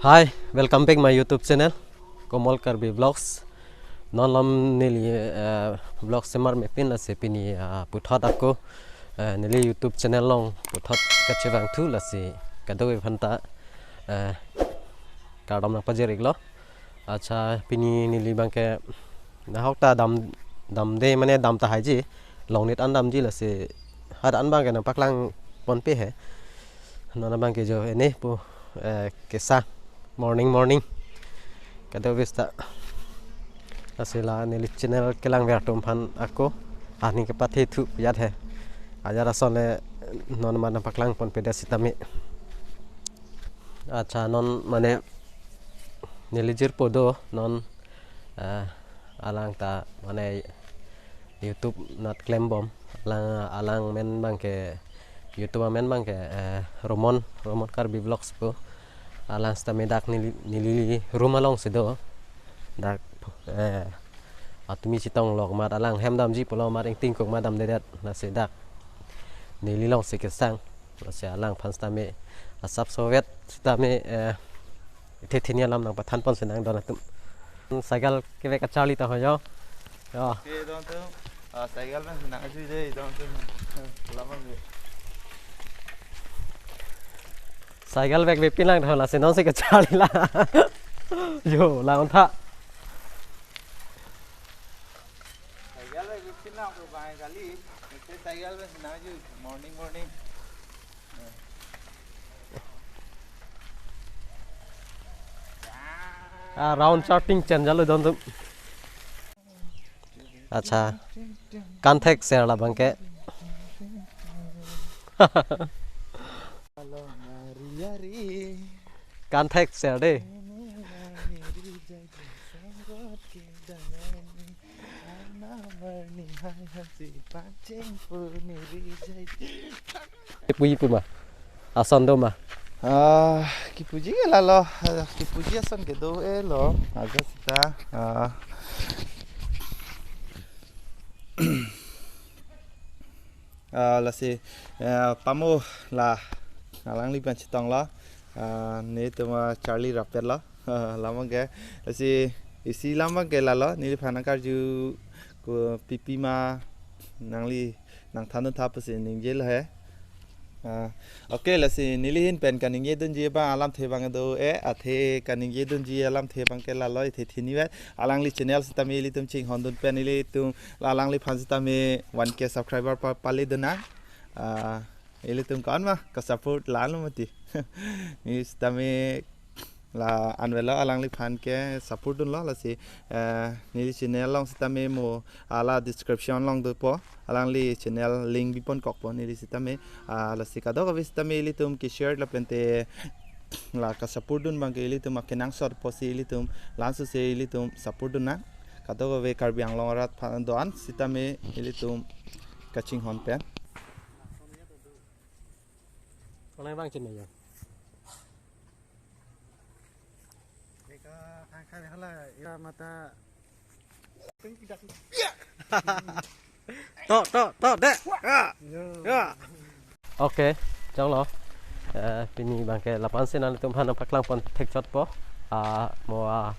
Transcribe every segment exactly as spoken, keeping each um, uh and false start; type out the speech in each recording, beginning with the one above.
Hi, welcome back my YouTube channel, Komol Karbi Vlogs. Non malom neli, eh, vlog semar mepin lasi pini, ah, puthot ako, eh, neli YouTube channel along puthot kachevangthu lasi kadokave aphanta, eh, kardom nangpajir-iklo. Accha, pini neli abangke nahok ta dam, damde mane dam tahai ji, longnit an damji lasi hadak an abangke nangpaklang ponpe he. Non abangke jo ene pu, eh, kesa morning morning. Kadokave seta. Lasi la neli channel kelangver atum aphan ako aning kepathethu piyat he. Ajat ason le non amat nangpaklang ponpedet sitame. Accha, non mane neli jirpo do non, eh, alang ta mane YouTube nat klembom. Alang, alang amen abangke, YouTube amen abangke, eh, Romon, Romon Karbi Vlogs pu. Alang sitame dak neli, neli room alongsi do. Dak, eh, atumi chetong lok amat alang hem damji pulo amat ingtingkok amat damdedet lasi dak neli alongsi kesang. Lasi alangphan sitame asap sovet sitame, eh, thethe hini alam nangpathan ponsi nangdon atum. Cycle kevek kacharli ta ho jo. Jo. Oke, don atum. Ah, cycle pen nang aju je, don atum. Lama je. Cycle bag bepin lang tho lasi nonsi kacharli lang. Jo, lang tha. Cycle bag bepin lang tho bang kali. Ite cycle pen nang aju morning morning. Ah, round charting change alo don atum. Accha. Kan thek ser la abangke. Kan thek ser de. Kipuji pu ma? Ason do ma? Ah, kipuji ke lalo, ah, kipuji ason kedo-elo, ajat seta, ah. Ah, lasi, eh, pamo la, alangliphan chetonglo, ah, netum acharli rapetlo. Lam abangke, lasi isi lam abangke lalo, neliphan nangkarju ko pipi ma nangli nangthan tha pusi ningjelo he. Ah, oke, lasi neli ahin pen kaningje dunji abang alamthe abang do-e, athe kaningje dunji alamthe abangke lalo, ithe thinivet, alangli channel sitame ilitum chinghon dun pen ilitum la alangliphan sitame one K subscriber pa, pale dun nang. Ah, ilitum ko-an ma ka support la-anlo mati. Neli sitame la-an avelo, alangliphan ke support dunlo, lasi, eh, neli channel along sitame mo ala description along dopo, alangli channel link biponkokpo neli sitame, ah, lasi kadokave sitame ilitum ke share lapente la ka support dun abangke ilitum akenangsot pusi ilitum lansose ilitum support dun nang, kadokave Karbi Anglong arat phan do-an sitame ilitum kachinghon pen. Onai bang chin ya. Eka thang khai hala, eka mata. To, to, to, de. Ya. Ya. Oke, choklo. Eh, pini abangke lapu-an si nanglitum aphan nangpaklang pon thekchotpo. Ah, mo, ah,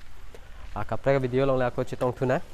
ah, kaprek video along le ako chetongthu nang.